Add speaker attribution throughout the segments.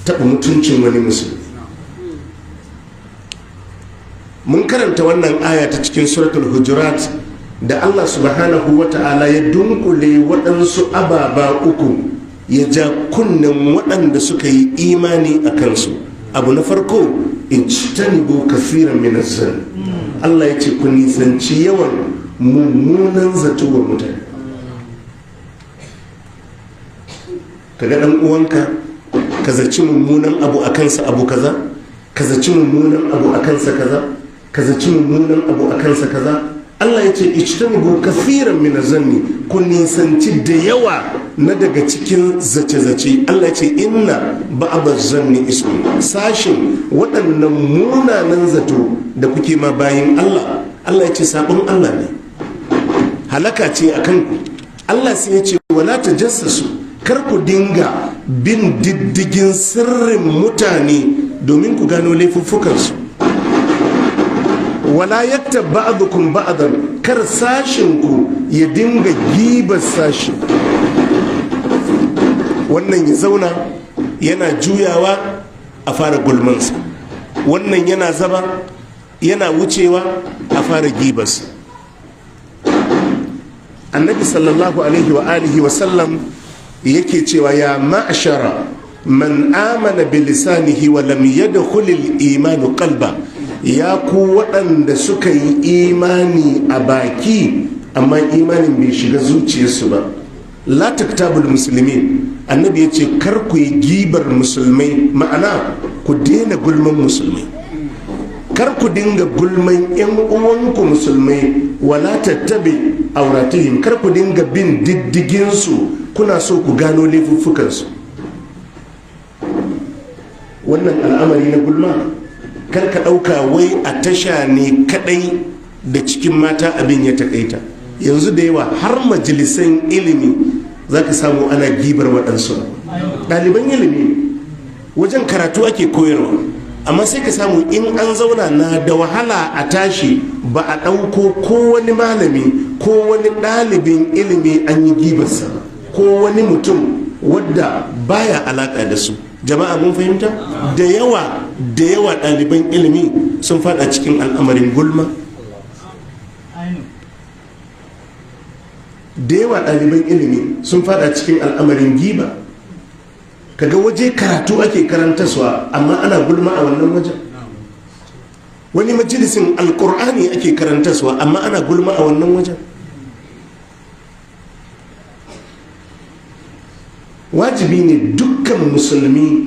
Speaker 1: Taɓa mutuncin wani musulmi. Mun karanta wannan aya ta cikin Suratul Hujurat da Allah Subhanahu wa Ta'ala ya dunkule waɗansu ababa uku, ya ja kunnen waɗanda suka yi imani a kansu. Abu na farko, ijtanibu kathiran min zan. Allah ya ce ku nisanci yawan mummunan zato wa mutane. Kaga ɗan uwanka, ka zaci mummunan abu a kansa, abu kaza, ka zaci mummunan abu a kansa kaza, ka zaci mummunan abu a kansa kaza. Allah ya ce ijtanibu kathiran min zanni, ku nisanci da yawa na daga cikin zace-zace. Allah ya ce inna ba'da zanni ismu. Sashin waɗannan munanan zato da kuke ma bayin Allah, Allah ya ce sabon Allah ne, halaka ce a kanku. Allah sai ya ce wala tajassasu, kar ku dinga bin diddigin sirrin mutane domin ku gano laifuffukansu. Wala yaktab ba'dukum ba'dan, kar sashin ku ya dinga gibar sashi. Wannan ya zauna yana juyawa a fara gulmansa, wannan yana zaba yana wucewa a fara gibarsa. Annabi sallallahu alaihi wa alihi wa sallam yake cewa ya ma'ashara man amana bi lisanihi wa lam yadkhul al-iman qalba, ya ku waɗanda suka yi imani a baki amma imanin bai shiga zuciyarsu ba, la taktabul muslimin. Annabi ya ce kar ku yi gibar musulmai, ma'ana ku daina gulman musulmai, kar ku dinga gulman yan uwanku musulmai. Wala tattabi auratihim, kar ku dinga bin diddiginsu kuna so ku gano laifuffukansu. Wannan al'amari na gulma, kar ka ɗauka wai a tasha ne kaɗai da cikin mata abin ya taƙaita. Yanzu da yawa har majalisan ilimi za ka samu ana gibar waɗansu ɗaliban ilimi. Wajen karatu ake koyarwa, amma sai ka samu in an zauna na da wahala a tashi ba a ɗauko ko wani malami ko wani ɗalibin ilimi an yi gibarsa, ko wani mutum wadda baya alaƙa da su. Jama'a, mun fahimta? Da yawa da yawa ɗaliban ilimi sun fada cikin al'amarin gulma. Da yawa ɗaliban ilimi sun fada cikin al'amarin giba. Kaga waje karatu ake karantaswa amma ana gulma a wannan wajen. Wani majalisin Alkur'ani ake karantaswa amma ana gulma a wannan wajen. Wajibi ne dukkan musulmi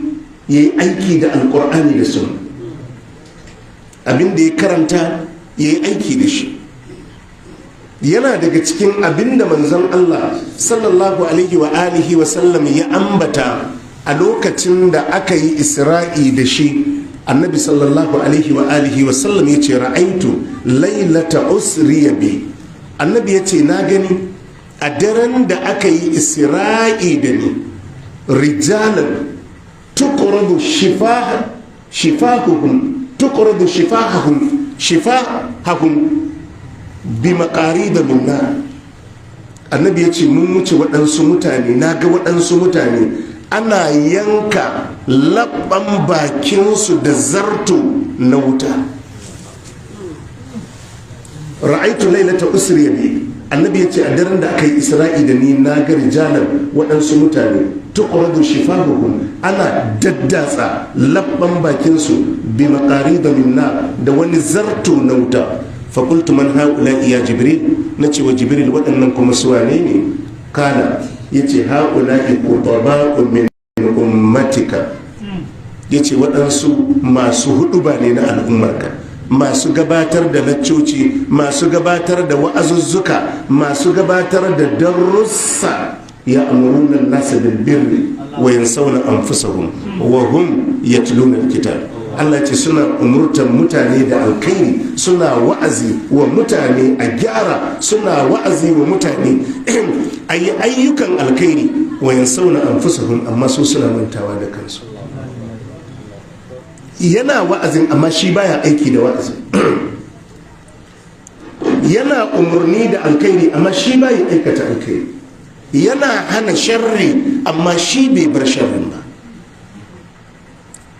Speaker 1: ya yi aiki da Alkur'ani da Sunna, abin da ya karanta ya yi aiki da shi. Yana daga cikin abin da manzon Allah sallallahu alaihi wa alihi wa sallam ya ambata a lokacin da aka yi Isra'i da shi. Annabi sallallahu alaihi wa alihi wa sallam ya ce ra'aitu lailata usriya bi. Annabi ya ce na gani a daren da aka yi Isra'i da ni rijalan tuqradu shifahuhum, tuqradu shifahahum bi maqarida min nar. Annabi ya ce mun wuce waɗansu mutane, na ga waɗansu mutane ana yanka labban bakinsu da zarto na wuta. Ra'aitu lailata usriya bi. Annabi ya ce a daren da aka yi Isra'i da ni na ga rijalan, waɗansu mutane, tuqradu shifahuhum, ana daddatsa labban bakinsu, bi maqarida min nar, da wani zarto na wuta. Fa qultu man haula ya Jibril? Nace wa Jibril, waɗannan kuma su wane ne? Kana yace haula qutaba'u min ummatika. Yace waɗansu masu huɗuba ne na al'ummarka, masu gabatar da laccoci, masu gabatar da wa'azuzzuka, masu gabatar da darussa. Ya amuruna nasa bil birri wa yansawna anfusahum wa hum yatluna alkitab. Allah ce suna umurtan mutane da alkhairi, suna wa'azi wa mutane a gyara, suna wa'azi wa mutane a yi ayyukan alkhairi, wa yansawna anfusahum, amma su suna mantawa da kansu. Yana wa'azin amma shi baya aiki da wa'azin, yana umarni da alkhairi amma shi baya aikata alkhairi, yana hana sharri amma shi bai bar sharrin ba.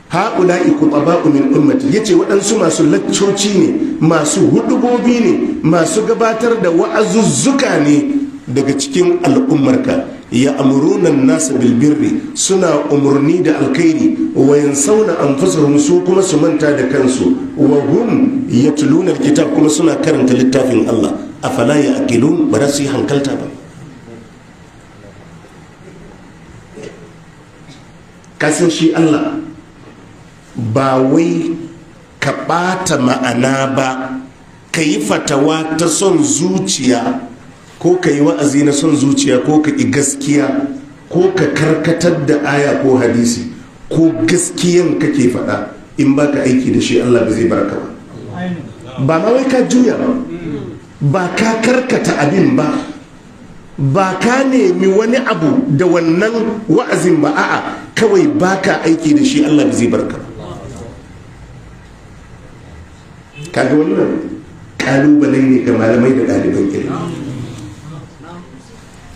Speaker 1: Ha'ula'i kutaba'u min ummati, yace waɗansu masu laccoci ne, masu hudubobi ne, masu gabatar da wa'azuzzuka ne daga cikin al'ummarka. Ya amuruna nasa bilbirri, suna umarni da alkhairi, wa yansawna anfusahum, su kuma su manta da kansu, wa hum yatluna alkitab, kuma suna karanta littafin Allah. Afala ya'qilun? Ba za su yi hankalta ba? Kasan shi Allah ba wai ka ɓata ma'ana ba, ka yi fatawa ta son zuciya, ko ka yi wa'azi na son zuciya, ko ka ƙi gaskiya, ko ka karkatar da aya ko hadisi, ko gaskiyan kake faɗa, in ba ka aiki da shi Allah ba zai barka ba. Ba ma wai ka juya ba, ba ka karkata abin ba, ba ka nemi wani abu da wannan wa'azin ba, a'a, kawai ba ka aiki da shi Allah ba zai barka ba. Kaga wannan kalubale ne ga malamai da ɗaliban ilimi.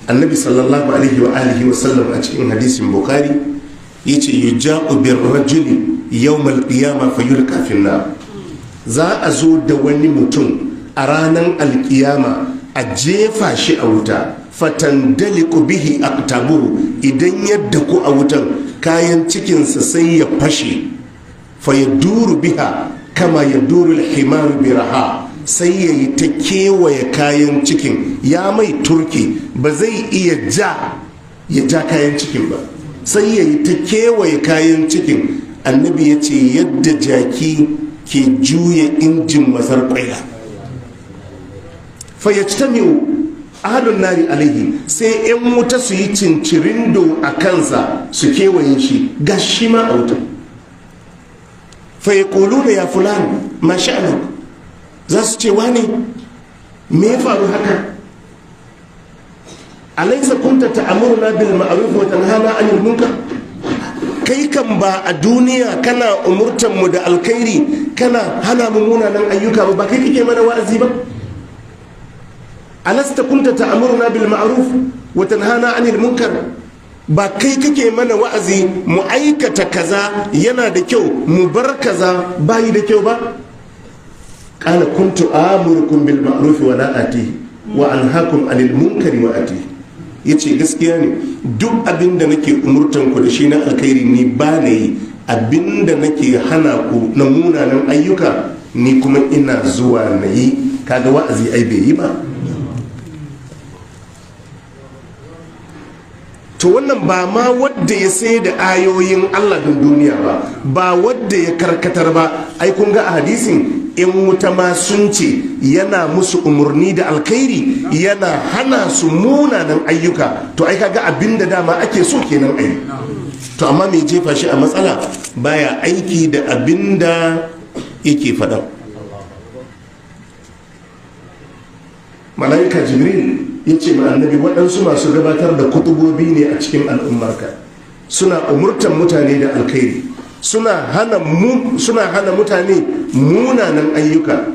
Speaker 1: Annabi sallallahu alaihi wa alihi wa sallam a cikin hadisin Bukhari yace yuja'u bir rajuli yawmal qiyamah fayulqa fin nar. Za a zo da wani mutum a ranar alkiyama a jefa shi a wuta, fatandaliku bihi aqtabuhu, idan ya daku a wutan kayan cikinsa sai ya fashe, fayaduru biha kama yaduru alhimaru biraha, sai ya yi ta kewaye kayan cikin, ya mai turki ba zai iya ja ya ja kayan cikin ba, sai ya yi ta kewaye kayan cikin. Annabi ya ce yadda jaki ke juya injin masar kwaila. Fayyajtami'u ahlun nari alaihi, sai yan wuta su yi cincirindo a kansa su kewaye shi, ga shi ma a wuta. Fayyaquluna ya fulan ma sha'anuk, za su ce wane me ya faru haka? Alaysa kunta ta'muruna bil ma'ruf wa tanhana 'anil munkar? Kai kan ba a duniya kana umurtan mu da alkhairi, kana hana mu munanan ayyuka ba, ba kai kike mana wa'azi ba? Alasta kunta ta'muruna bil ma'ruf wa tanhana 'anil munkar? Ba kai kake mana wa'azi mu aikata kaza yana da kyau, mu bar kaza bayi da kyau ba? Qala kuntu amurukum bil ma'ruf wa la atihi wa anhaakum 'anil munkari wa atihi. Yace gaskiya ne, duk abinda nake umurtan ku da shi na alkhairi ni ba na yi, abinda nake hana ku na munanan ayyuka ni kuma ina zuwa na yi. Kaga wa'azi ai bai yi ba. To wannan ba ma wadda ya sai da ayoyin Allah don duniya ba, ba wadda ya karkatar ba. Ai kun ga a hadisin in wuta ma sun ce yana musu umarni da alkhairi, yana hana su munanan ayyuka. To ai kaga abinda dama ake so kenan ai. To amma mai jefa shi a matsala baya aiki da abinda yake faɗa. Malaika Jibril ya ce ma annabi waɗansu masu gabatar da kutubobi ne a cikin al'ummarka, suna umurtan mutane da alkhairi, suna hana mutane munanan ayyuka,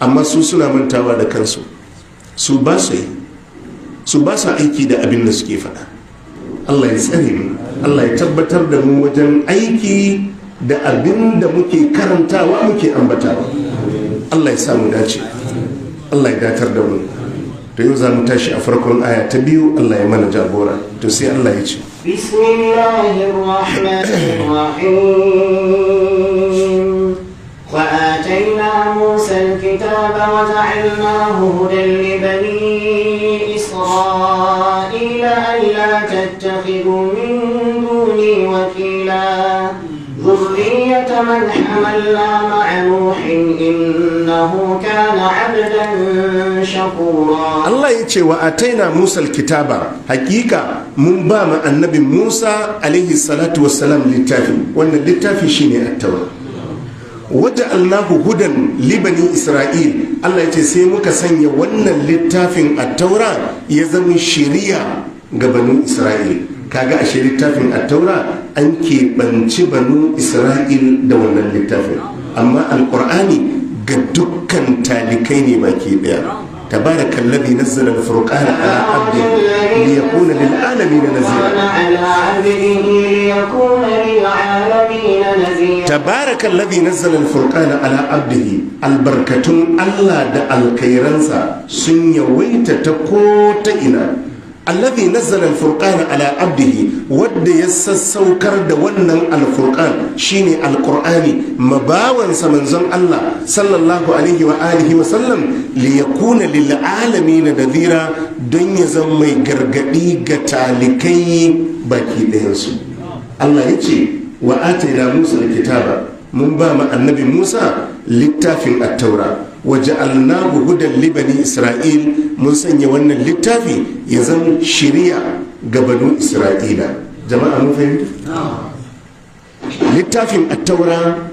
Speaker 1: amma su suna mantawa da kansu, su ba su yi, su ba su aiki da abin da suke faɗa. Allah ya tsare mu, Allah ya tabbatar da mu wajen aiki da abin da muke karantawa muke ambatawa. Allah ya samu dace, Allah ya datar da mu. To yau za mu tashi a farkon aya ta 2, Allah ya mana jagora. To sai Allah ya ce
Speaker 2: Bismillahirrahmanirrahim. Wa atayna Musa al-kitaba wa ja'alnahu hudan li bani Isra'ila alla tattakhidhu min duni wakila dhurriyyata man hamalna ma'a Nuhin innahu kana 'abdan shakura.
Speaker 1: Allah ya ce wa ataina Musa alkitaba, hakika mun ba mu annabi Musa alaihi salatu wassalam littafi. Wannan littafi shine at-Taura. Waja'alnahu hudan li bani Isra'il. Allah ya ce sai muka sanya wannan littafin at-Taura ya zama shiriya ga banu Isra'il. Kaga ashe littafin at-Taura an keɓanci banu Isra'il da wannan littafin, amma alƙur'ani ga dukkan talikai ne baki ɗaya. Tabarakallazi nazzala al-furqana ala abdihi liyakuna lil alamin nazira.
Speaker 2: على عبده ليكون للعالمين نذيرا.
Speaker 1: Tabarakallazi nazzala al-furqana ala abdihi, albarkatun Allah da alkhairansa sun yawaita ta ko ta ina. Allazi nazzala al-furqana ala abdihi, wadda ya sassaukar da wannan al-furqan shine al-qur'ani mabawansa manzon Allah sallallahu alaihi wa alihi wa sallam, li yakuna lil alamin nadhira, don ya zama mai gargadi ga talikai baki ɗayansu. Allah ya ce wa atayna Musa al-kitaba, mun ba ma annabi Musa littafin at-taura, waja'alnahu hudan li bani Isra'il, mun sanya wannan littafi ya zama shiriya ga banu Isra'ila. Jama'a mun fahimta? Littafin at-taura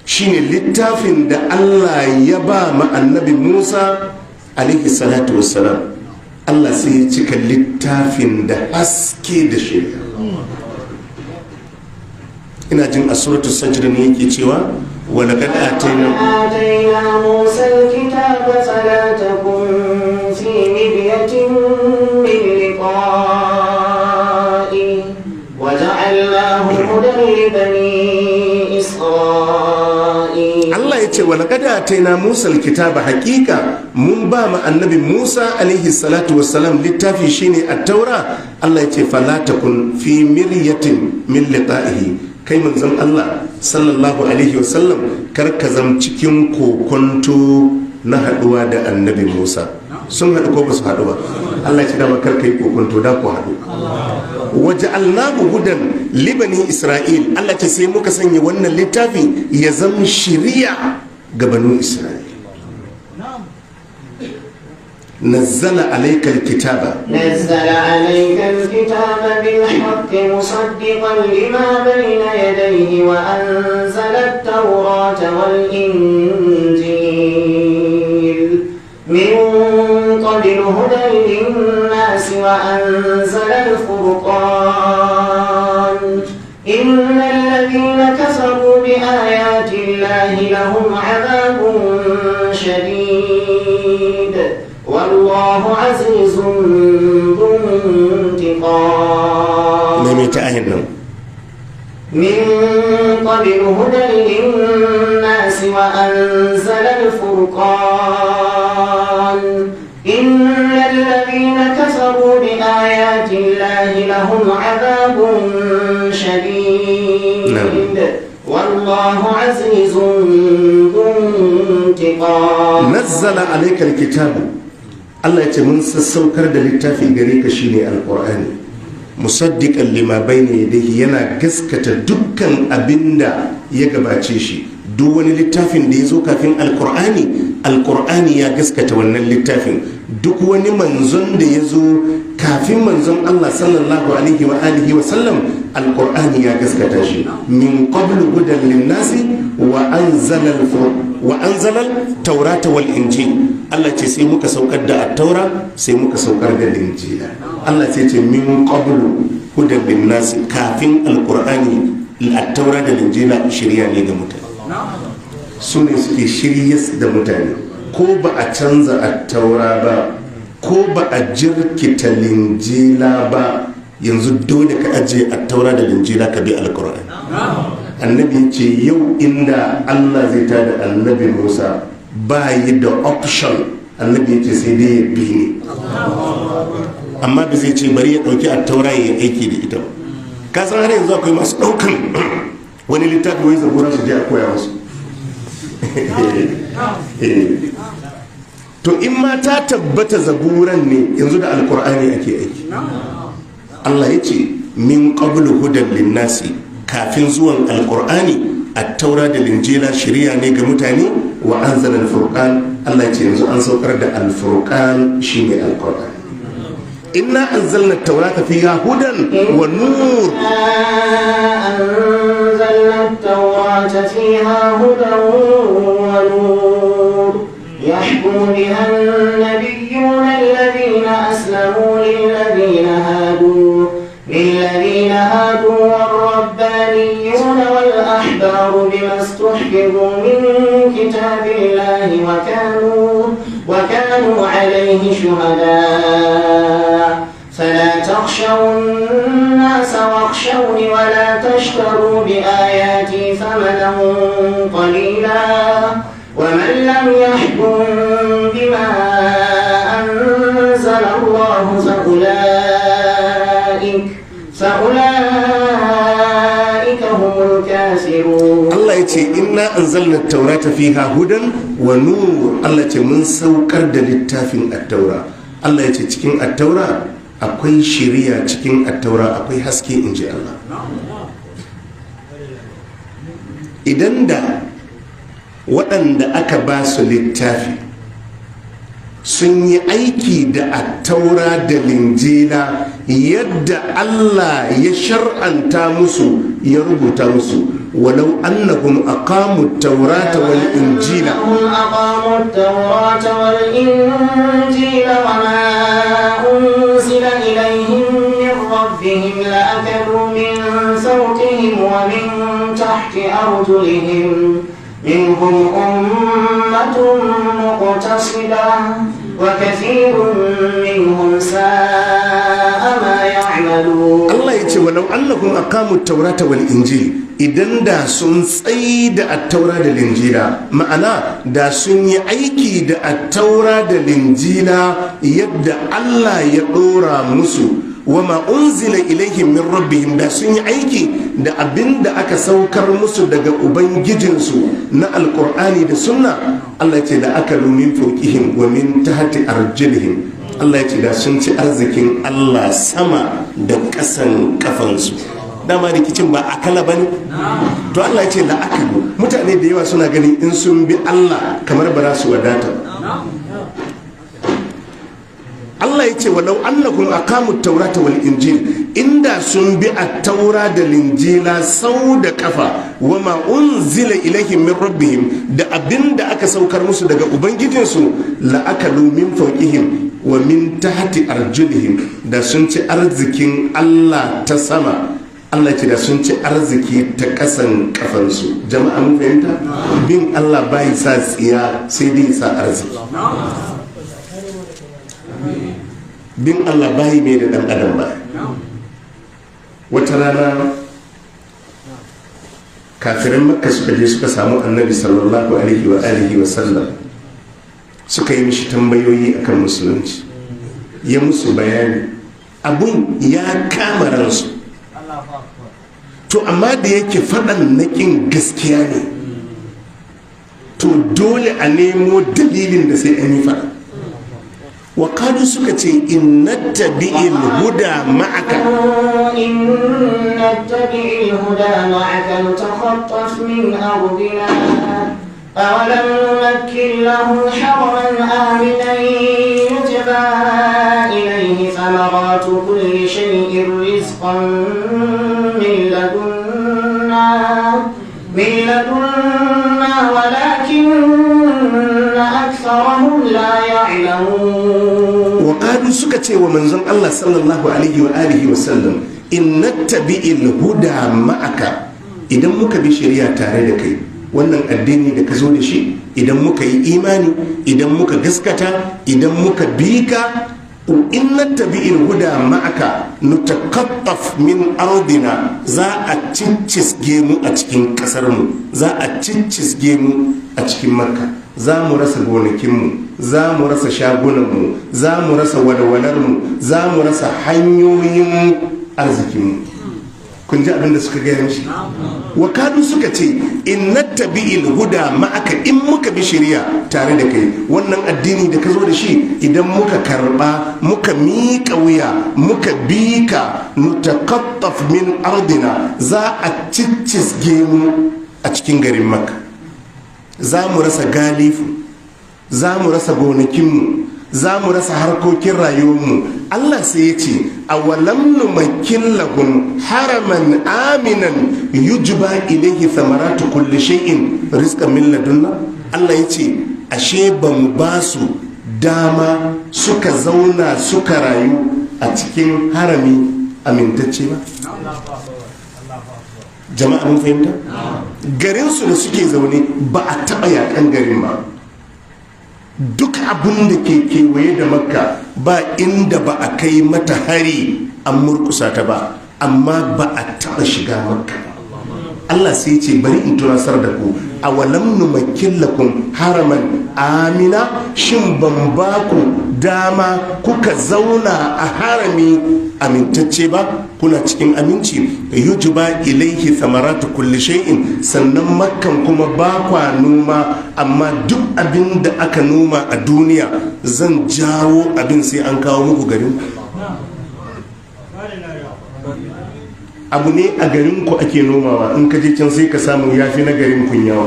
Speaker 1: shine littafin da Allah ya ba ma annabi Musa alaihi salatu wassalam. Allah sai ya cika littafin da haske da shiriya. Ina jin a suratul sajda ne yake cewa wa laqad atayna
Speaker 2: آتينا موسى الكتاب فلا تكن في مرية من لقائه وجعلناه هدى لبني إسرائيل.
Speaker 1: Allah ya ce wa laqad atayna Musa alkitaba, haqiqa mun ba ma annabi Musa alaihi salatu wassalam littafi shine at-taura. Allah ya ce fala takun fi miryatin min liqa'ihi, kai manzon Allah sallallahu alaihi wasallam kar ka zam cikin kokonto na haduwa da annabi Musa. Sun haɗu ko ba su haɗu ba? Allah ya ce dama kar ka yi kokonto, da ku haɗu. Waja'alnahu hudan libani Isra'il, Allah ce sai muka sanya wannan littafi ya zama shiriya ga banu Isra'il. Nazzala alaykal kitaba
Speaker 2: نزل عليك الكتاب بالحق مصدقا لما بين يديه وأنزل التوراة والإنجيل من قبل هدى للناس وأنزل الفرقان إن الذين كفروا بآيات الله لهم عذاب شديد والله عزيز ذو انتقام.
Speaker 1: Maimaita ayin nan.
Speaker 2: من قبل هدى للناس وأنزل الفرقان إن الذين كفروا بآيات الله لهم عذاب شديد والله عزيز ذو انتقام.
Speaker 1: Nazzala alaykal kitabu, Allah ya ce mun sassaukar da littafi gare ka shine alqur'ani, musaddiqan lima bayna yadayhi, yana gaskata dukkan abinda ya gabace shi. Duk wani littafin da ya zo kafin alqur'ani, alqur'ani ya gaskata wannan littafin. Duk wani manzon da ya zo kafin manzon Allah sallallahu alaihi wa alihi wa sallam, alqur'ani ya gaskata shi. Min qablu hudan linnasi wa anzala wa anzala taurata wal injil. Allah ce sai muka saukar da at-taura, sai muka saukar da injila. Allah sai ce min qablu hudan linnasi, kafin alqur'ani at-taura da injila shirya ne ga mutane. Su ne suke shiryas da mutane. Ko ba a canza at-taura ba, ko ba a jirkita linjila ba, yanzu dole ka ajiye at-taura da linjila ka bi alqur'ani. Annabi ya ce yau inda Allah zai tada annabi Musa ba yi da option, annabi ya ce sai dai ya bi ni, amma ba zai ce bari ya ɗauki attaura ya yi aiki da ita ba. Ka san har yanzu akwai masu ɗaukan wani littafi wai zabura su je a koya musu. To in ma ta tabbata zaburan ne, yanzu da alkur'ani ake aiki. Allah ya ce min qablu hudan linnasi, kafin zuwan alkur'ani attaura da linjila shiriya ne ga mutane. Wa anzala alfurqan, Allah ya ce yanzu an saukar da alfurqan shine alkur'ani. Inna anzalna at-taurata fiha hudan wa nur.
Speaker 2: أنزلنا التوراة فيها هدى ونور يحكم بها النبيون الذين أسلموا للذين هادوا والربانيون والأحبار بما استحفظوا من كتاب الله وكانوا عليه شهداء فلا تخشوا الناس واخشوني ولا تشتروا بآياتي ثمنا قليلا ومن لم يحكم بما أنزل الله فأولئك هم الكافرون.
Speaker 1: Allah ya ce inna anzalna taurata fiha hudan wa nur. Allah ya ce mun saukar da littafin at-taura. Allah ya ce cikin at-taura akwai shiriya, cikin at-taura akwai haske, inji Allah. Idan da waɗanda aka ba su littafi sun yi aiki da attaura da linjila yadda Allah ya shar'anta musu ya rubuta musu, walau annahum aqamu at-taurata wal injila
Speaker 2: أنهم أقاموا التوراة والإنجيل وما أنزل إليهم من ربهم لأكلوا من فوقهم ومن تحت أرجلهم منهم أمة مقتصدة وكثير منهم ساء ما يعملون.
Speaker 1: Allah ya ce walau annahum aqamu at-taurata wal injil, idan da sun tsayi da attaura da linjila, ma'ana da sun yi aiki da attaura da linjila yadda Allah ya dora musu, wama unzila ilaihim min rabbihim, da sun yi aiki da abin da aka saukar musu daga ubangijinsu na alkur'ani da sunna, Allah ya ce da akalu min fawqihim wa min tahti arjulihim. Allah ya ce da sun ci arzikin Allah sama da ƙasan kafansu. Dama rikicin ba akala bane. To Allah ya ce la akalu. Mutane da yawa suna ganin in sun bi Allah kamar ba za su wadata ba. Allah ya ce walau annahum aqamu taurata wal injil, inda sun bi at-taura da linjila sau da kafa, wama unzila ilaihim min rabbihim, da abinda aka saukar musu daga ubangijinsu, la akalu min fawqihim wa min tahti arjulihim, da sun ci arzikin Allah ta sama. Allah ce da sun ci arziki ta kasan kafansu. Jama'a mun fahimta? Bin Allah bai sa tsiya, sai dai sa arziki. Bin Allah bayi mai da dan adam ba. Wata rana kafirin Makka suka je suka samu Annabi sallallahu alaihi wa alihi wa sallam, suka yi mishi tambayoyi akan musulunci, ya musu bayani, abun ya kama ransu. To amma da yake faɗan na ƙin gaskiya ne, to dole a nemo dalilin da sai an yi faɗa. Wa suka ce in nattabi'il huda ma'aka
Speaker 2: إن نتبع الهدى معك نتخطف من أرضنا أولم نمكن لهم حرما آمنا يجبى إليه ثمرات كل شيء رزقا من لدنا ولكن أكثرهم لا يعلمون.
Speaker 1: Wa suka ce wa manzon Allah sallallahu alaihi wa alihi wa sallam in nattabi'il huda ma'aka, idan muka bi shari'a tare da kai, wannan addini da ka zo da shi, idan muka yi imani, idan muka gaskata, idan muka bi ka, in nattabi'il huda ma'aka nutakattaf min ardina, za a ciccisge mu a cikin kasar mu, za a ciccisge mu a cikin Makka, za mu rasa gonakinmu, za mu rasa shagunanmu, za mu rasa walwalarmu, za mu rasa hanyoyin arzikinmu. Kun ji abin da suka gaya mishi. Wakadu suka ce in nattabi'il huda ma'aka, in muka bi shari'a tare da kai, wannan addini da ka zo da shi, idan muka karba, muka miƙa wuya, muka bi ka, nutakattaf min ardina, za a ciccisge mu a cikin garin Makka, za mu rasa galifu, za mu rasa gonakinmu, za mu rasa harkokin rayuwarmu. Allah sai ya ce awalam numakkin lahum haraman aminan yujba ilayhi thamaratu kulli shay'in rizqan min ladunna. Allah ya ce ashe ba mu ba su dama suka zauna suka rayu a cikin harami amintacce ba? Jama'a mun fahimta? Garinsu da suke zaune ba a taɓa yakan garin ba, Duk abin da ke kewaye da Makka ba inda ba a kai mata hari an murkusa ta ba, amma ba a taɓa shiga Makka ba. Allah sai ce bari in tunasar da ku, awalam numakkin lakum haraman amina, shin ban ba ku dama kuka zauna a harami amintacce ba, kuna cikin aminci, yujba ilaihi thamaratu kulli shay'in, sannan Makkan kuma ba kwa noma, amma duk abin da aka noma a duniya zan jawo abin sai an kawo muku garin. Abu ne a garinku ake nomawa, in ka je can sai ka samu yafi na garin kun yawa.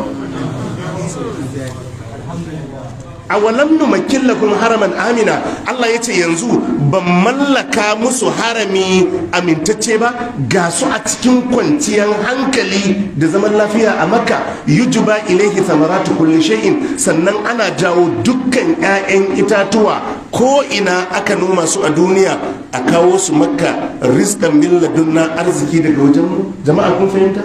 Speaker 1: Awalam numakkin lakum haraman amina, Allah ya ce yanzu ban mallaka musu harami amintacce ba, ga su a cikin kwanciyar hankali da zaman lafiya a Makka, yujba ilaihi thamaratu kulli shay'in, sannan ana jawo dukkan 'ya'yan itatuwa ko ina aka noma su a duniya a kawo su Makka, rizqan min ladunna, arziki daga wajen mu. Jama'a kun fahimta?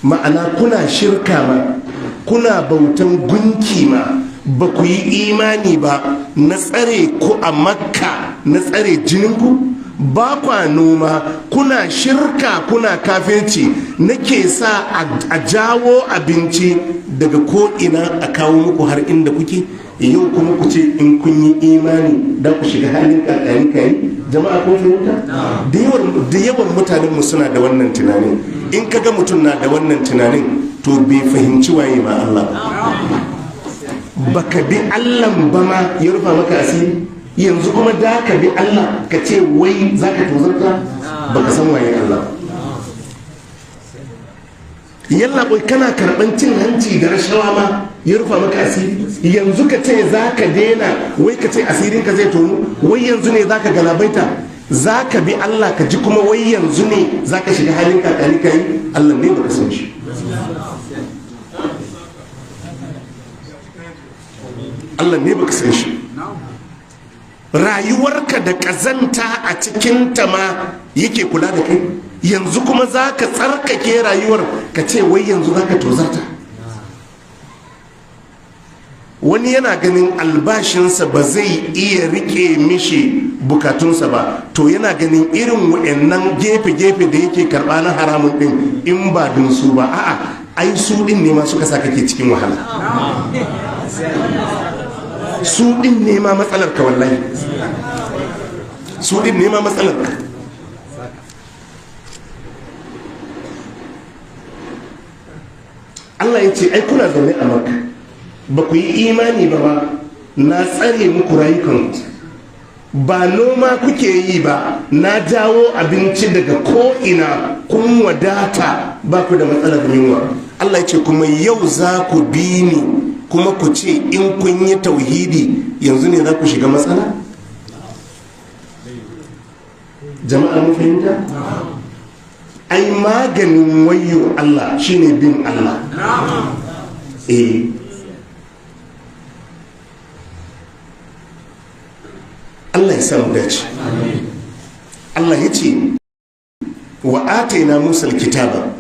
Speaker 1: Ma'ana kuna shirka ma, kuna bautan gunki ma, ba ku yi imani ba, na tsare ku a Makka, na tsare jininku, ba kwa noma, kuna shirka, kuna kafirci, nake sa a jawo abinci daga ko'ina a kawo muku har inda kuke. Yau kuma ku ce in kun yi imani da ku shiga halin kakani kai. Jama'a kun fahimta? Da yawan mutanenmu suna da wannan tunanin. In kaga mutum na da wannan tunanin, to bai fahimci waye ma Allah ba. Baka bi Allah ba ma ya rufa maka asiri, yanzu kuma da ka bi Allah ka ce wai za ka tozarta, baka san waye Allah. Yalla boy, kana karban cin hanci da rashawa ma ya rufa maka asiri, yanzu ka ce za ka daina, wai ka ce asirin ka zai tonu, wai yanzu ne za ka galabaita, za ka bi Allah ka ji kuma wai yanzu ne za ka shiga halin kakani kai. Allah ne baka san shi. Allah ne baka san shi. Rayuwarka da kazanta a cikin ta ma yake kula da kai, yanzu kuma za ka tsarkake rayuwar ka ce wai yanzu za ka tozarta. Wani yana ganin albashinsa ba zai iya rike mishi bukatunsa ba, to yana ganin irin wa'annan gefe-gefe da yake karɓa na haramun ɗin in ba dun su ba, a'a, ai su ɗin ne ma suka sa kake cikin wahala, su ɗin ne ma matsalar ka, wallahi su ɗin ne ma matsalar ka. Allah ya ce ai kuna zaune a Makka ba ku yi imani ba ba, na tsare muku rayukanku, ba noma kuke yi ba, na jawo abinci daga ko'ina, kun wadata, ba ku da matsalar yunwa. Allah ya ce kuma yau za ku bi ni kuma ku ce in kun yi tauhidi yanzu ne za ku shiga matsala. Jama'a mun fahimta? Ai maganin wayo Allah shine bin Allah. Allah ya samu dace. Allah ya ce wa ataina Musa alkitaba,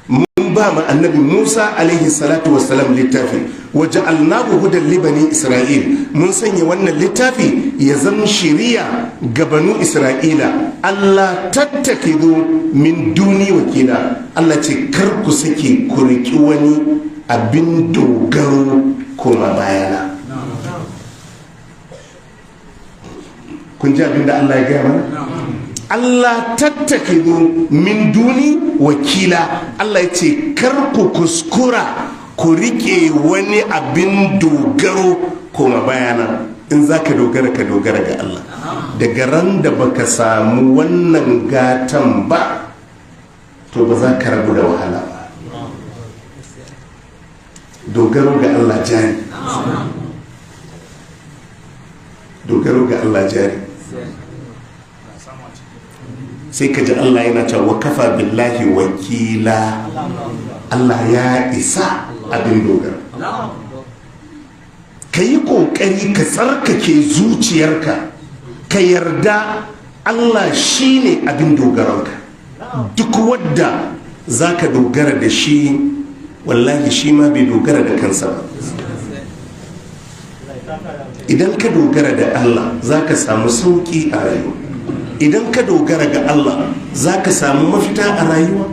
Speaker 1: mun ba ma annabi Musa alaihi salatu wassalam littafi, wa ja'alnahu hudan li bani Isra'il, mun sanya wannan littafi ya zama shiriya ga banu Isra'ila. Allah tattakidu min duni wakila, Allah ce kar ku sake ku riki wani abin dogaro koma bayana. Kun ji abin da Allah ya gaya mana? Allah tattakidu min duni wakila, Allah ya ce kar ku kuskura ku rike wani abin dogaro koma bayana. In za ka dogara, ka dogara ga Allah. Daga ran da baka samu wannan gatan ba, to ba za ka rabu da wahala ba. Dogaro ga Allah jari, dogaro ga Allah jari. Sai ka ji Allah yana cewa kafa billahi wakila, Allah ya isa abin dogara. Ka yi ƙoƙari ka tsarkake zuciyarka, ka yarda Allah shi ne abin dogaranka. Duk wadda za ka dogara da shi, wallahi shi ma bai dogara da kansa ba. Idan ka dogara da Allah, zaka samu sauki a rayuwa. Idan ka dogara ga Allah, zaka samu mafita a rayuwa.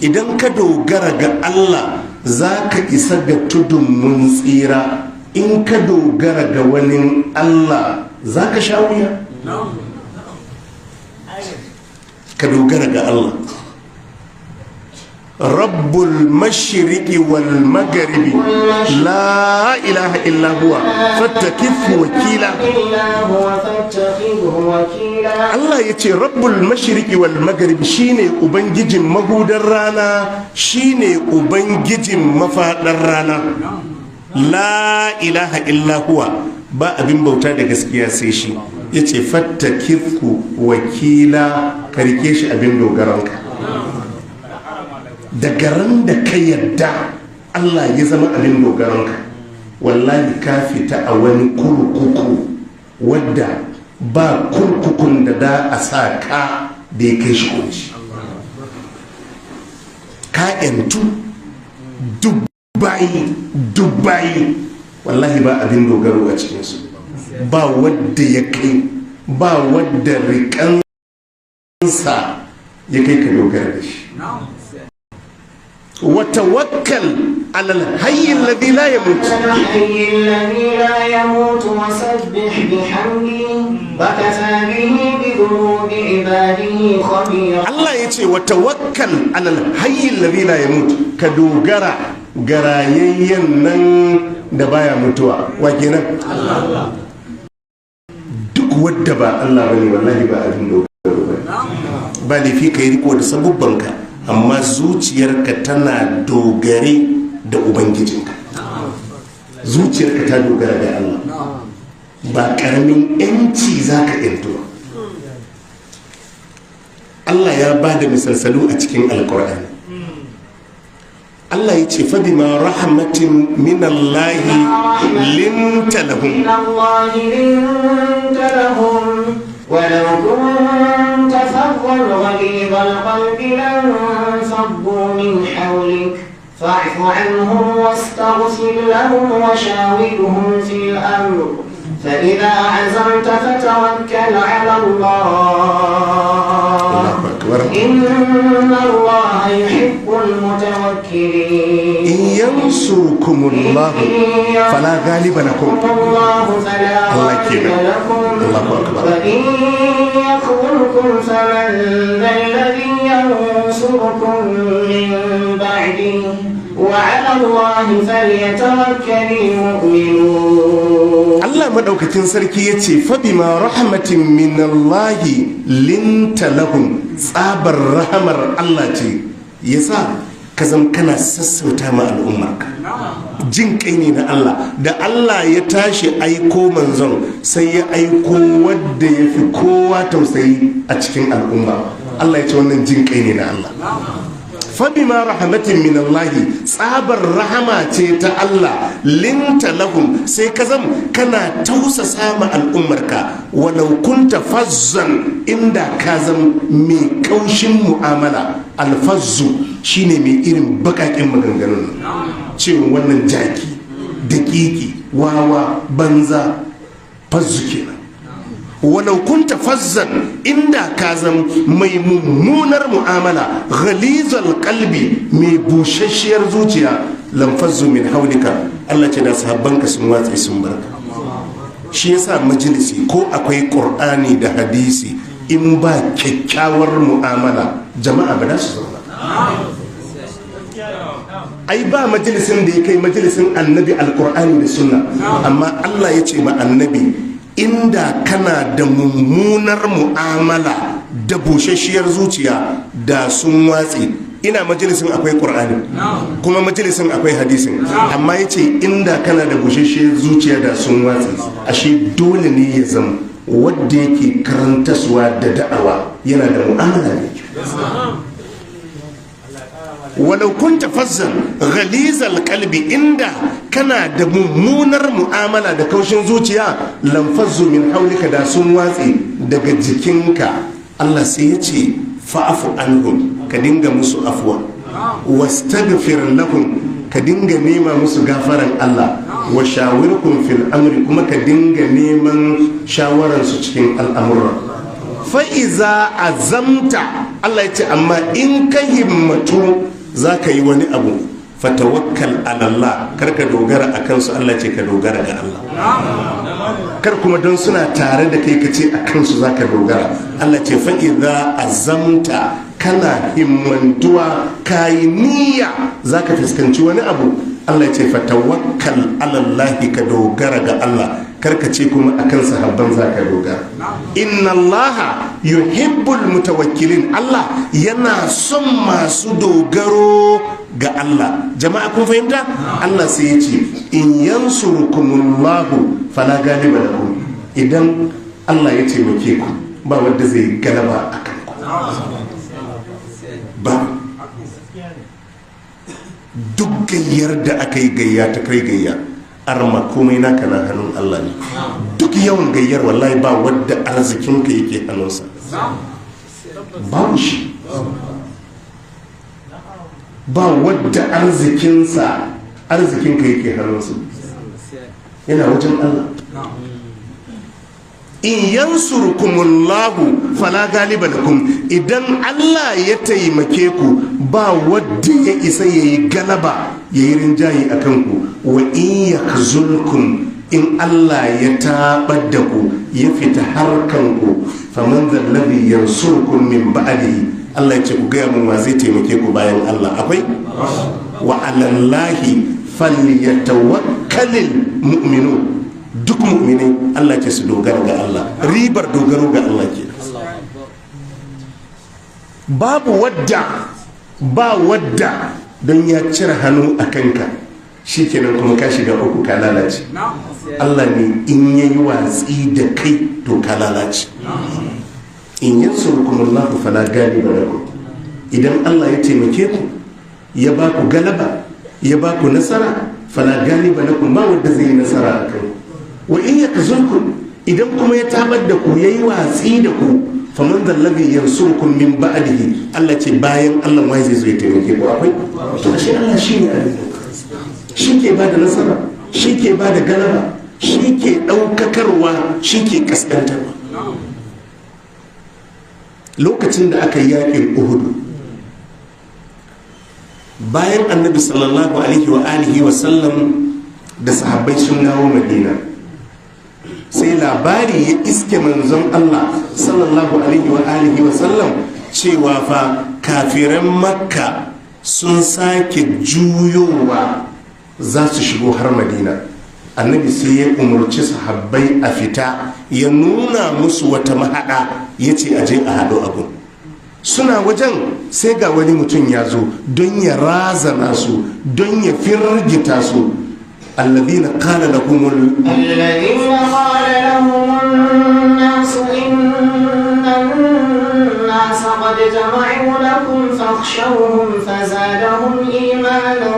Speaker 1: Idan ka dogara ga Allah, zaka isa ga tudun mun tsira. In ka dogara ga wani Allah, zaka sha wuya. Ka dogara ga Allah. Rabbul mashriqi wal magharibi, la ilaha illa huwa fattakifhu wakila.
Speaker 2: إلا هو فاتخذه وكيلا.
Speaker 1: Allah ya ce rabbul mashriqi wal magharibi, shine ubangijin mahudar rana, shine ubangijin mafadar rana. La ilaha illa huwa, ba abin bauta da gaskiya sai shi. Yace fattakifhu wakila, ka rike shi abin dogaranka. Daga ran da ka yadda Allah ya zama abin dogaranka, wallahi ka fita a wani kurkuku wadda ba kurkukun da da a sa ka da ya kai shi kunci. Ka yantu dubbai dubbai, wallahi ba abin dogaro a cikinsu, ba wadda ya kai, ba wadda rikansa ya kai ka dogara da shi. وتوكل على الحي الذي لا يموت.
Speaker 2: الحي الذي لا يموت وسبح بحمده وكفى به بذنوب عباده خبيرا.
Speaker 1: Allah ya ce wa tawakkal alal hayyin ladhi la yamut, ka dogara ga rayayyen nan da baya mutuwa. Wa kenan? Duk wadda ba Allah bane, wallahi ba abin dogaro bane. Ba laifi ka yi riko da sabubbanka, amma zuciyarka tana dogare da ubangijinka. Zuciyarka ta dogara da Allah, ba karamin yanci za ka yanto ba. Allah ya ba da misalsalu a cikin Alkur'ani. Allah ya ce fabima rahmatin minallahi linta lahum.
Speaker 2: من الله لنت لهم ولو كنت فظا غليظ القلب لانفضوا من حولك فاعف عنهم واستغفر لهم وشاورهم في الأمر فإذا عزمت فتوكل على الله.
Speaker 1: Allahu akbar.
Speaker 2: إن الله يحب المتوكلين.
Speaker 1: In yansurkumullahu fala ghaliba lakum.
Speaker 2: الله فلا
Speaker 1: الله
Speaker 2: غالب
Speaker 1: كبر.
Speaker 2: لكم.
Speaker 1: الله أكبر.
Speaker 2: وإن يخذلكم فمن ذا الذي ينصركم من بعده وعلى الله فليتوكل المؤمنون.
Speaker 1: Allah madaukakin sarki ya ce fabima rahmatin minallahi linta lahum, tsabar rahamar Allah ce yasa ka zam kana sassauta ma al'ummarka. Jin kai ne na Allah. Da Allah ya tashi aiko manzon, sai ya aiko wadda ya fi kowa tausayi a cikin al'umma. Allah ya ce wannan jin kai ne na Allah. Fabima rahmatin min Allah, tsabar rahama ce ta Allah, linta lahum, sai ka zam kana tausasa ma al'ummarka. Walau kunta fazzan, inda ka zam mai kaushin mu'amala. Alfazzu shine mai irin bakakin maganganun nan, cewa wannan jaki, dakiki, wawa, banza, fazzu kenan. Walau kunta fazzan, inda ka zam mai mummunar mu'amala, ghalizal qalbi, mai busasshiyar zuciya, lamfazzu min haulika, Allah ce da sahabbanka sun watse sun barka. Shi yasa majalisi ko akwai Qur'ani da hadisi, in ba kyakkyawar mu'amala, jama'a ba za su zauna. Ai ba majalisin da ya kai majalisin Annabi, Alkur'ani da Sunna. Amma Allah ya ce ma Annabi, inda kana da mummunar mu'amala da busasshiyar zuciya, da sun watse. Ina majalisin akwai Qur'ani kuma majalisin akwai hadisin, amma ya ce inda kana da busasshiyar zuciya da sun watse. Ashe dole ne ya zama wadda yake karantaswa da da'awa yana da mu'amala mai kyau. Walau kunta fazzan ghalizal qalbi, inda kana da mummunar mu'amala da kaushin zuciya, lamfazzu min haulika, da sun watse daga jikinka. Allah sai ya ce fa'afu anhum, ka dinga musu afuwa, wastaghfir lahum, Ka dinga nema musu gafaran Allah. Wa shawirkum fil amri, kuma ka dinga neman shawaransu cikin al'amura. Fa'iza azamta, Allah ya ce, amma in ka himmatu za ka yi wani abu, fatawakkal ala Allah, kar ka dogara a kansu. Allah ce ka dogara ga Allah. Kar kuma don suna tare da kai ka ce a kansu za ka dogara. Allah ce fa'iza azamta, kana himmantuwa, ka yi niyya za ka fuskanci wani abu, Allah ce fatawakkal ala Allah, ka dogara ga Allah. Karka ce kuma akan sahabban za ka dogara. Inna Allah yuhibbul mutawakkilin, Allah yana son masu dogaro ga Allah. Jama'a, kun fahimta? Allah sai ya ce in yansurkumullahu fala galiba lakum, idan Allah ya taimake ku, ba wanda zai galaba a kanku ba. Duk gayyar da aka yi, gayya ta kai gayya, arma, komai naka na hannun Allah ne. Duk yawan gayyar, wallahi ba wadda arzikinka yake hannunsa, babu shi. Ba wadda arzikinka yake hannunsa, yana wajen Allah. In yansurkumullahu fala galiba lakum, idan Allah ya taimake ku, ba wadda ya isa yayi galaba, yayi rinjaye a kanku. Wa in yakhzulkum, in Allah ya tabar da ku, ya fita harkanku, faman zallabi yansurkum min ba'dihi, Allah ya ce ku gaya mun wa zai taimake ku bayan Allah? Akwai? Wa alallahi falyatawakkalil mu'minun, duk mu'minai Allah ce su dogara ga Allah. Ribar dogaro ga Allah ke. Babu wadda, ba wadda don ya cire hannu a kanka shikenan kuma ka shiga uku, ka lalace. Allah ne in yayi watsi da kai, to ka lalace. In yansurkumullahu fala galiba lakum, idan Allah ya taimake ku, ya ba ku galaba, ya ba ku nasara, fala galiba lakum, ba wanda zai yi nasara a kai. Wa in yakzulkum, idan kuma ya tabar da ku, yayi watsi da ku, faman zallabi yansurkum min ba'dihi, Allah ce bayan Allah wai zai zo ya taimake ku? Akwai? To ashe Allah shine abin, shi ke ba da nasara, shi ke ba da galaba, shi ke ɗaukakarwa, shi ke kaskantarwa. Lokacin da aka yi yakin Uhudu, bayan Annabi sallallahu alaihi wa alihi wa sallam da sahabbai sun dawo Madina, sai labari ya iske manzon Allah sallallahu alaihi wa alihi wa sallam cewa fa kafiran Makka sun sake juyowa, za su shigo har Madina. Annabi sai ya umarci sahabbai a fita, ya nuna musu wata mahaɗa, ya ce a je a haɗu abu. Suna wajen, sai ga wani mutum ya zo don ya razana su, don ya firgita su. Alladhina qala lahumul
Speaker 2: الذين قال لهم الناس إن الناس قد جمعوا لكم فاخشوهم فزادهم إيمانا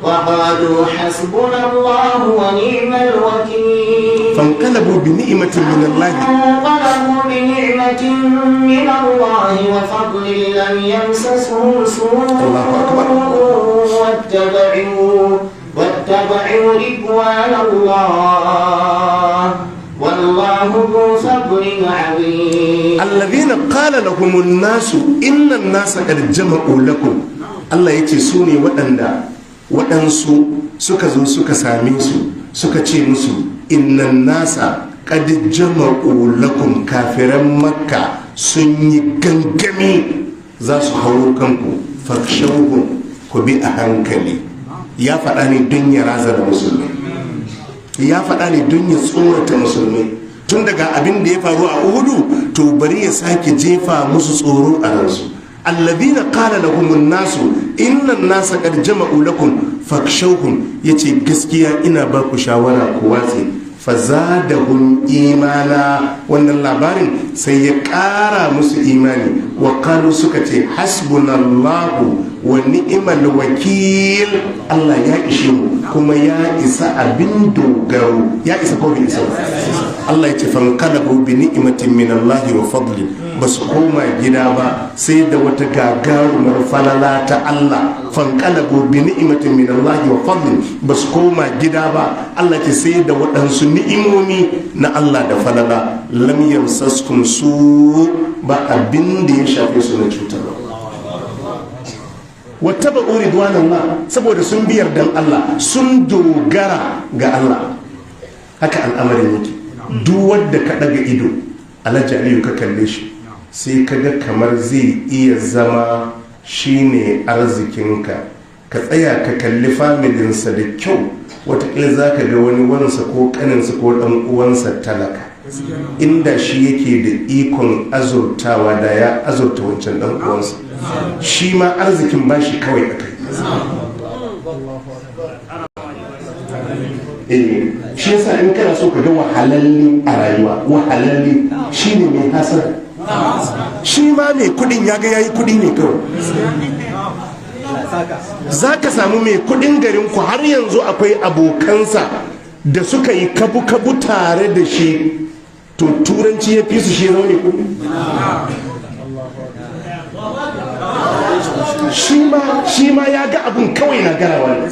Speaker 2: وقالوا حسبنا الله ونعم الوكيل.
Speaker 1: fanqalabu bi ni'matin min Allah.
Speaker 2: فانقلبوا بنعمة من الله وفضل لم يمسسهم سوء
Speaker 1: الله أكبر.
Speaker 2: واتبعوا رضوان الله والله ذو فضل عظيم.
Speaker 1: Alladhina qala lahumun nasu inna nasa qad jama'u lakum, Allah yace su ne waɗanda waɗansu suka zo suka same su, suka ce musu inna nasa qad jama'u lakum, kafiran Makka sun yi gangami za su hauro kanku, fakhshawhum, ku bi a hankali. Ya faɗa ne don ya razana musulmi, ya faɗa ne don ya tsorata musulmi. Tun daga abin da ya faru a Uhudu, to bari ya sake jefa musu tsoro a ransu. Alladhina qala lahumun nasu inna nasa qad jama'u lakum fakshawhum, yace gaskiya ina ba ku shawara ku watse. Fazadahum imana, wannan labarin sai ya ƙara musu imani. Wa qalu, suka ce hasbunallahu wa ni'mal wakil, Allah ya ishe mu kuma ya isa abin dogaro. Ya isa ko bai isa ba? Allah ya ce fanqalabu bi ni'matin min Allah wa fadlin, basu koma gida ba sai da wata gagarumar falala ta Allah. Fanqalabu bi ni'matin min Allah wa fadlin, basu koma gida ba, Allah ce sai da waɗansu ni'imomi na Allah da falala. Lam yamsaskum su, ba abin da ya shafe su na cutarwa. Wattaba'u ridwanallah, saboda sun bi yardan Allah, sun dogara ga Allah. Haka al'amarin yake. Duk wanda ka daga ido Alhaji Aliyu ka kalle shi, sai ka ga kamar zai iya zama shine arzikinka. Ka tsaya ka kalli familinsa da kyau, watakila za ka ga wani wansa ko kaninsa ko dan uwansa talaka, inda shi yake da ikon azurtawa da ya azurta wancan dan uwansa. Shi ma arzikin bashi kawai akai. Shi yasa in kana so ka ga wahalalle a rayuwa, wahalalle shine mai hasara. Shi ma mai kudin ya ga yayi kudi ne kawai. Za ka samu mai kudin garin ku har yanzu akwai abokansa da suka yi kabu-kabu tare da shi, to turanci ya fi su, shi zama mai kudi. Shi ma ya ga abun kawai na garawa ne.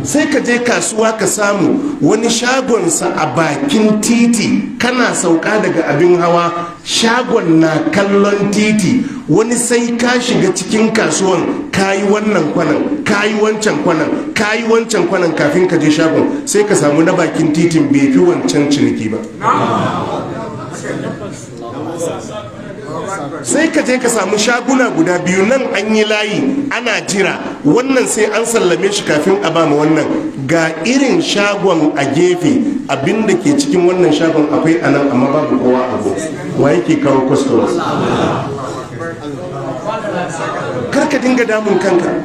Speaker 1: Sai ka je kasuwa ka samu wani shagonsa a bakin titi, kana sauka daga abin hawa shagon na kallon titi. Wani sai ka shiga cikin kasuwan kayi wannan kwanan, kayi wancan kwanan, kayi wancan kwanan kafin ka je shagon, sai ka samu na bakin titin bai fi wancan ciniki ba. Sai ka je ka samu shaguna guda biyu, nan an yi layi ana jira, wannan sai an sallame shi kafin a ba mu wannan. Ga irin shagon a gefe, abinda ke cikin wannan shagon akwai anan amma babu kowa a go. Wa yake kawo customers? Kar ka dinga damun kanka.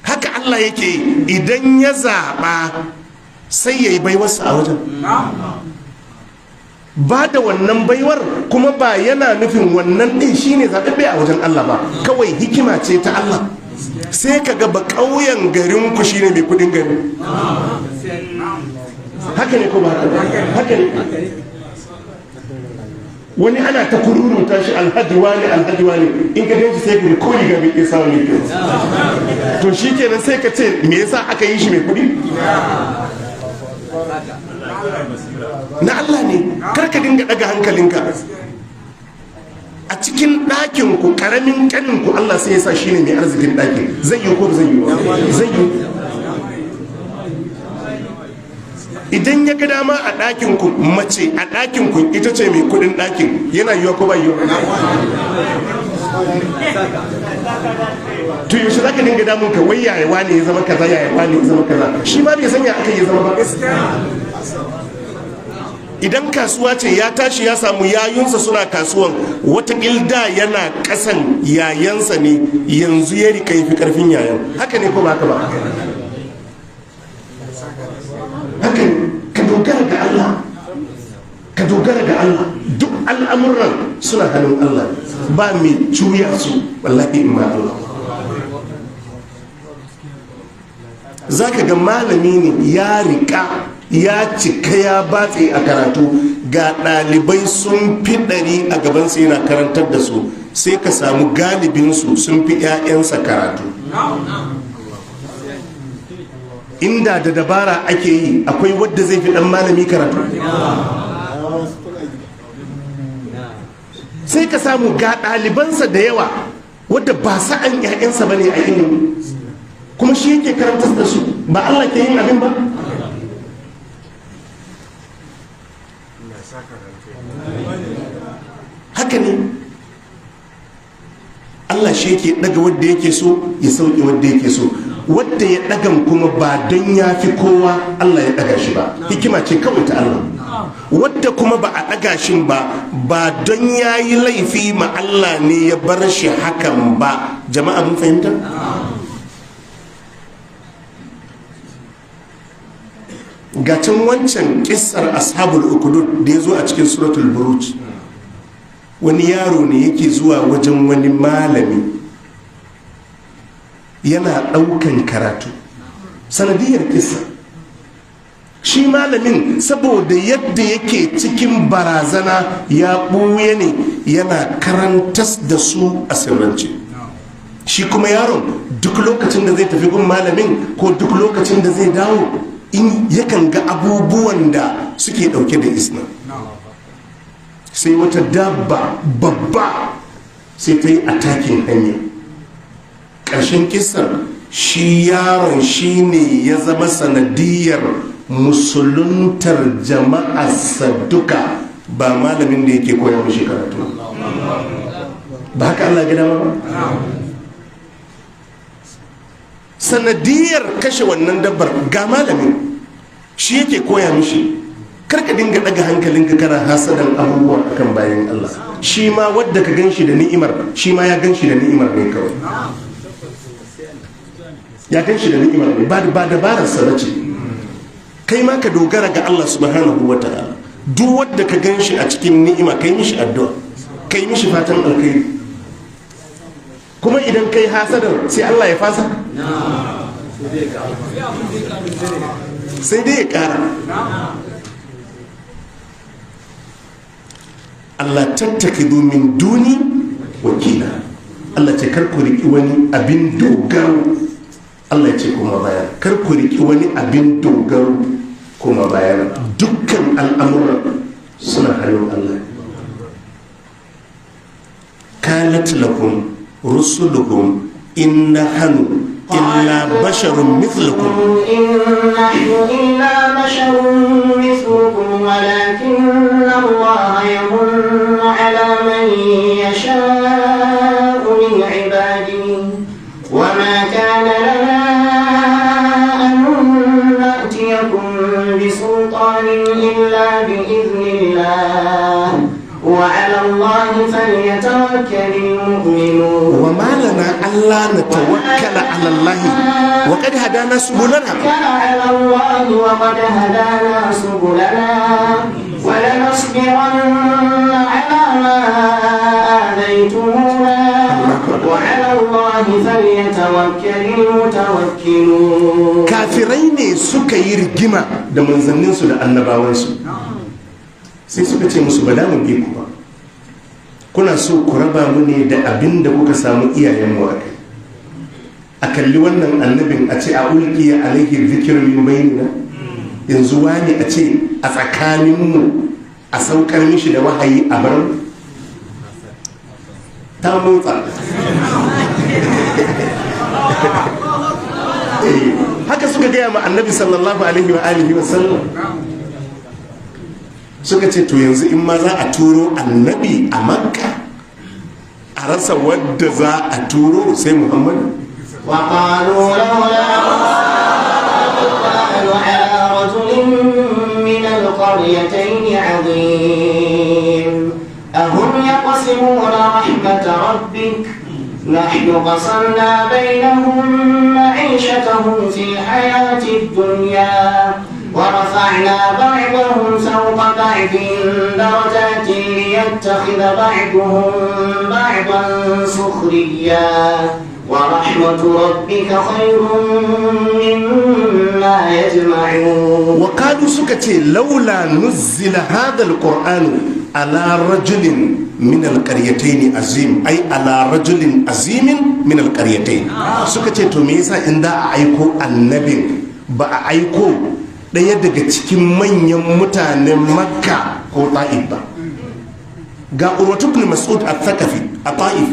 Speaker 1: Haka Allah yake, idan ya zaɓa sai ya yi baiwarsa a wajen. Ba da wannan baiwar kuma ba yana nufin wannan ɗin shine zaɓaɓɓe a wajen Allah ba, kawai hikima ce ta Allah. Sai ka ga ba ƙauyen garin ku shine mai kudin gari. Haka ne ko ba haka? Haka ne. Wani ana ta kururuta shi alhaji wani, alhaji wani, in ka ganshi sai ka ko riga bai iya samu mai kyau. To shikenan sai ka ce me yasa aka yi shi mai kudi? Na Allah ne. Kar ka dinga daga hankalinka. A cikin ɗakin ku karamin kanin ku Allah sai ya sa shine mai arzikin ɗakin. Zai yi ko ba zai yi? Zai yi. Idan ya ga dama a ɗakin ku mace a ɗakin ku ita ce mai kudin ɗakin, yana yiwa ko ba yiwa? To yaushe zaka dinga damun ka wai yaya wane ya zama kaza, yaya wane ya zama kaza? Shi ma bai san ya aka ya zama ba. Idan kasuwa ce ya tashi ya samu yayunsa suna kasuwan, wata da yana kasan yayansa ne, yanzu ya rika yafi karfin yayan. Haka ne ko ba haka ba? Haka ne. Ka dogara ga Allah, ka dogara ga Allah. Duk al'amuran suna hannun Allah, ba mai juya su wallahi in ma Allah. Zaka ga malami ne ya rika ya cika ya batse a karatu, ga ɗalibai sun fi 100 a gabansa yana karantar da su, sai ka samu galibinsu sun fi 'ya'yansa karatu. Inda da dabara ake yi, akwai wadda zai fi ɗan malami karatu. Sai ka samu ga ɗalibansa da yawa wadda ba sa'an 'ya'yansa ba ne a ilimi, kuma shi yake karantar da su, ba Allah ke yin abin ba. Haka ne, Allah shi yake daga wadda yake so ya sauke wadda yake so. Wadda ya dagan kuma ba don ya fi kowa Allah ya daga shi ba, hikima ce kawai ta Allah. Wadda kuma ba a daga shi ba, ba don ya yi laifi ma Allah ne ya bar shi hakan ba. Jama'a mun fahimta? Gacin wancan kissar ashabul ukudud da ya zo a cikin suratul buruj, wani yaro ne yake zuwa wajen wani malami yana ɗaukan karatu. Sanadiyar kissa, Shi malamin saboda yadda yake cikin barazana ya ɓuye ne yana karantas da su a sirrance. Shi kuma yaron duk lokacin da zai tafi gun malamin ko duk lokacin da zai dawo in yakan ga abubuwan da suke dauke da isna. Sai wata dabba babba sai ta yi atakin hanya. Ƙarshen kisar shi yaron shi ne ya zama sanadiyar musuluntar jama'arsa duka, ba malamin da yake koya mishi karatu ba. Haka Allah gida ba. Sanadiyar kashe wannan dabbar ga malamin shi yake koya mishi. Karka dinga daga hankalinka kana hasadan abubuwa akan bayan Allah. Shi ma wadda ka ganshi da ni'imar, shi ma ya ganshi da ni'imar ne kawai. Ya ganshi da ni'imar ne, ba dabararsa ba ce. Kai ma ka dogara ga Allah subhanahu wa ta'ala. Duk wadda ka ganshi a cikin ni'ima, kai mishi addu'a, kai mishi fatan alkhairi. Kuma idan kai hasadan sai Allah ya fasa, sai dai ya kara. Allah tattakidu min duni wakila. Allah ce kar ku riki wani abin dogaro. Allah ce kuma bayan kar ku riki wani abin dogaro kuma bayan. Dukkan al'amuran suna hannun Allah. Kanat lakum rusuluhum in nahnu illa basharun mithlukum.
Speaker 2: In nahnu illa basharun mithlukum walakinna Allah yamunnu ala man yasha'u min ibadihi wa ma kana lana an na'tiyakum bisultanin illa bi idhnillah wa ala Allah falyatawakkalul mu'minun.
Speaker 1: Wa ma lana alla natawakkala ala Allah wa qad hadana subulana.
Speaker 2: Ala Allah wa qad hadana subulana wa lanasbiranna ala ma adaytumuna wa ala Allah falyatawakkalul mutawakkilun.
Speaker 1: Kafirai ne suka yi rigima da manzanninsu da annabawansu. Sai suka ce musu ba da mu bi ku ba, kuna so ku raba mu ne da abin da kuka samu iyayenmu a kai. A kalli wannan annabin a ce a ulkiya alaihi dhikru min bainina, yanzu wani a ce a tsakaninmu a saukar mishi da wahayi a bar ta motsa. Haka suka gaya ma annabi sallallahu alaihi wa alihi wa sallam. Suka ce to yanzu in ma za a turo annabi a Makka a rasa wadda za a turo sai Muhammadu.
Speaker 2: Wa qalu lawla ala rajulin min alqaryatayn azim ahum yaqsimuna rahmat rabbik nahnu qasamna bainahum ma'ishatahum fil hayati ad-dunya ورفعنا بعضهم فوق بعض درجات ليتخذ بعضهم بعضا سخريا ورحمة ربك خير مما يجمعون.
Speaker 1: وقالوا سكتي لولا نزل هذا القرآن على رجل من القريتين عظيم، أي على رجل عظيم من القريتين. سكتي تميسا إن دا أيكو النبي با أيكو ɗaya daga cikin manyan mutanen Makka ko Ta'if ba. Ga Urwatu ibn Mas'ud al-Thaqafi a Ta'if,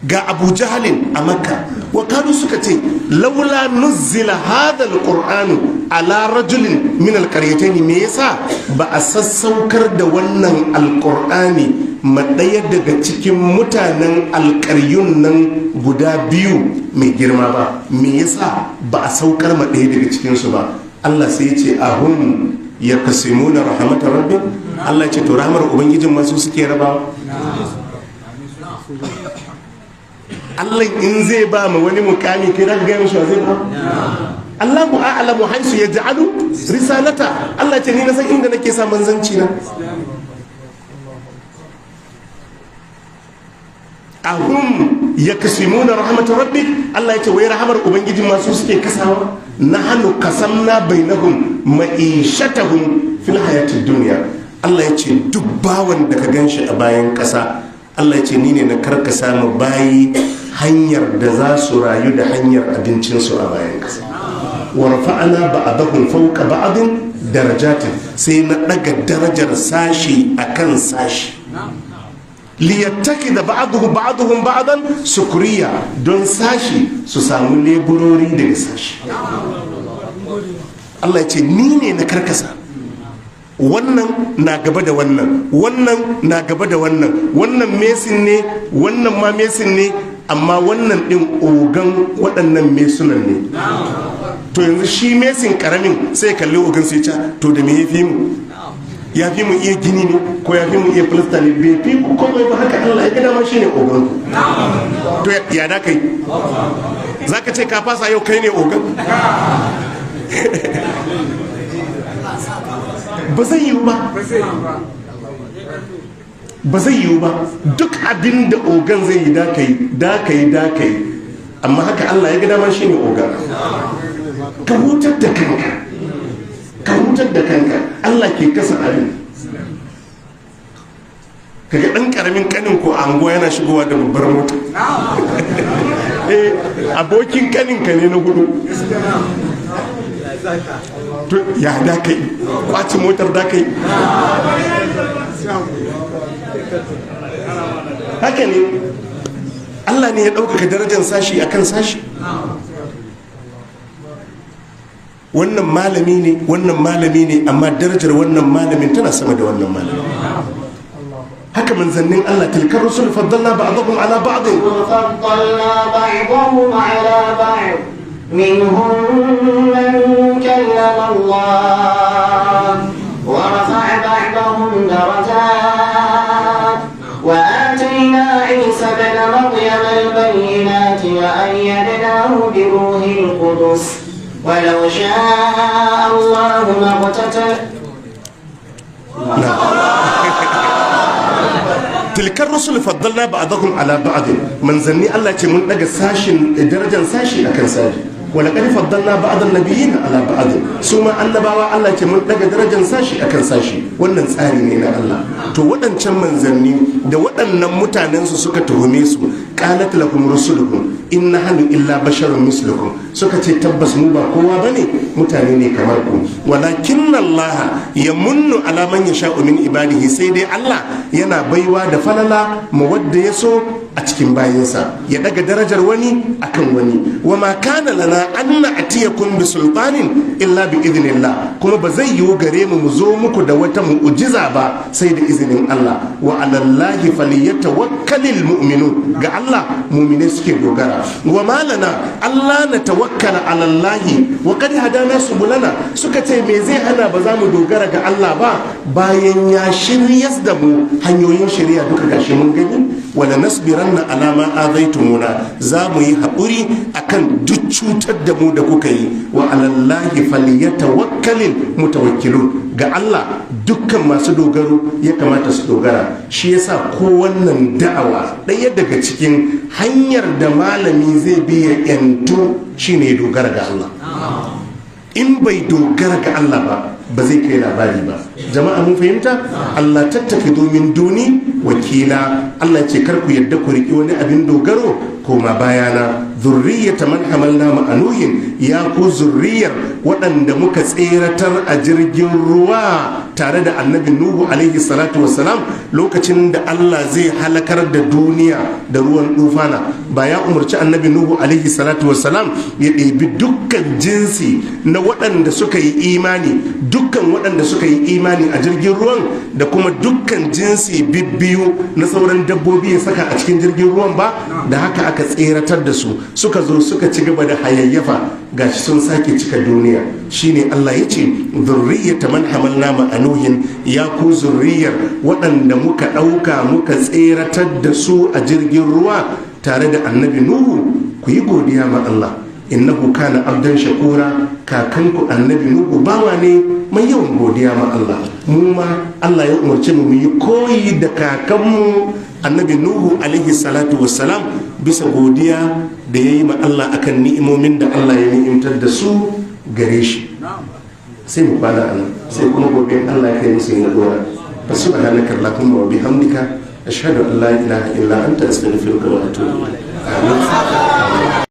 Speaker 1: ga Abu Jahalin a Makka. Wa kanu suka ce laula nuzila hadha al-Qur'an ala rajulin min al-qaryatayn, me yasa ba a sassaukar da wannan al-Qur'ani ma ɗaya daga cikin mutanen alƙaryun nan guda biyu mai girma ba? Me yasa ba a saukar ma ɗaya daga cikinsu ba? Allah sai ya ce ahum ya kasimuna rahmatar rabbik. Allah ce to rahmar ubangijin masu suke rabawa. Allah in zai ba mu wani mukami kai za ka gaya mishi wa zai ba? Allahu a'lamu haisu yaj'alu risalata. Allah ce ni na san inda nake sa manzanci na. Ahum yaksimuna rahmatar rabbik. Allah ya ce wai rahamar ubangijin masu suke kasawa. Nahnu qasamna bainahum ma'ishatahum fil hayatid dunya. Allah ya ce duk bawan da ka ganshi a bayan ƙasa, Allah ya ce ni ne na karkasa mu bayi hanyar da za su rayu da hanyar abincinsu a bayan ƙasa. Wa rafa'ana ba'dahum fawqa ba'din darajatin, sai na daga darajar sashi akan sashi. Liyattaki da ba'aduhu ba'aduhum ba'adan sukuriya, don sashi su samu leburori daga sashi. Allah ya ce ni ne na karkasa, wannan na gaba da wannan, wannan na gaba da wannan, wannan mesin ne, wannan ma mesin ne, amma wannan din ogan waɗannan mesunan ne. To yanzu shi mesin karamin sai kalli ogan sai ya ce to da me ya fi mu? Ya fi mu iya gini ne ko ya fi mu iya filista ne? Bai fi ku komai ba, haka Allah ya ga dama, shine ogan ku. To ya da kai zaka ce ka fasa yau kai ne ogan? Ba zai yiwu ba, ba zai yiwu ba. Duk abin da ogan zai yi da kai da kai da kai, amma haka Allah ya ga dama shine ogan. Ka hutar da kanka, ka hutar da kanka. Allah ke kasa abin. Kaga dan karamin kanin ko anguwa yana shigowa da babbar mota. Eh, abokin kanin ka ne na hudu. To ya da kai kwaci motar da kai? Haka ne, Allah ne ya ɗaukaka darajar sashi akan sashi. Wannan malami ne, wannan malami ne, amma darajar wannan malamin tana sama da wannan malamin. Haka manzannin Allah, tilkar rusul faddalna ba'dahum ala ba'd.
Speaker 2: فضلنا بعضهم على بعض منهم من كلم الله ورفع بعضهم درجات وآتينا عيسى ابن مريم البينات وأيدناه بروح القدس ولو شاء الله ما اقتتل.
Speaker 1: Tilkar rusul faddalna ba'dahum ala ba'd. Manzanni Allah ce mun daga sashin darajar sashi akan sashi. Wala qad faddalna ba'd an-nabiyyin ala ba'd. Su ma annabawa Allah ce mun daga darajar sashi akan sashi. Wannan tsari ne na Allah. To waɗancan manzanni da waɗannan mutanen su suka tuhume su, qalat lakum rusulukum in nahnu illa basharun mislukum, suka ce tabbas mu ba kowa bane, mutane ne kamar ku. Walakin Allah yamunnu ala man yasha'u min ibadihi, sai dai Allah yana baiwa da falala ma wadda ya so a cikin bayinsa, ya daga darajar wani akan wani. Wa ma kana lana an na'tiyakum bi sultanin illa bi idnillah, kuma ba zai yiwu gare mu mu zo muku da wata mu'jiza ba sai da izinin Allah. Wa alallahi falyatawakkalul mu'minun, ga Allah mu'mine suke dogara. Wa ma lana Allah na tawakkala ala Allahi wa qad hadana subulana, suka ce me zai hana ba za mu dogara ga Allah ba bayan ya shiryas da mu hanyoyin shari'a duka gashi mun gani. Wala nasbiranna ala ma azaitumuna, za mu yi haƙuri akan duk cutar da mu da kuka yi. Wa alallahi falyatawakkalul mutawakkilun, ga Allah dukkan masu dogaro ya kamata su dogara. Shi yasa ko wannan da'awa ɗaya daga cikin hanyar da malami zai bi ya yanto shine ya dogara ga Allah. In bai dogara ga Allah ba, ba zai kai labari ba. Jama'a mun fahimta? Allah tattaki domin duni wakila. Allah ce kar ku yadda ku riƙi wani abin dogaro koma bayana. Zurriyata man hamalna ma'anuhin, ya ku zurriyar waɗanda muka tseratar a jirgin ruwa tare da annabi Nuhu alaihi salatu wassalam, lokacin da Allah zai halakar da duniya da ruwan dufana. Ba ya umarci annabi Nuhu alaihi salatu wassalam ya ɗebi dukkan jinsi na waɗanda suka yi imani, dukkan waɗanda suka yi imani a jirgin ruwan, da kuma dukkan jinsi bibbiyu na sauran dabbobi ya saka a cikin jirgin ruwan ba? Da haka aka tseratar da su, suka zo suka ci gaba da hayayyafa, gashi sun sake cika duniya. Shine Allah ya ce zurriyata man hamalna ma'anuhin, ya ku zurriyar waɗanda muka ɗauka muka tseratar da su a jirgin ruwa tare da annabi Nuhu, ku yi godiya ma Allah. Innahu kana abdan shakura, kakanku annabi Nuhu bawa ne mai yawan godiya ma Allah. Mu ma Allah ya umarce mu mu yi koyi da kakanmu annabi Nuhu alaihi salatu wassalam bisa godiya da ya yi ma Allah akan ni'imomin da Allah ya ni'imtar da su gare shi. Sai mu kwana a nan, sai kuma gobe in Allah ya kai mu sai mu dora. Fa subhanaka allahumma wa bihamdika, ashhadu an la ilaha illa anta, astaghfiruka wa atubu ilayk. Amin.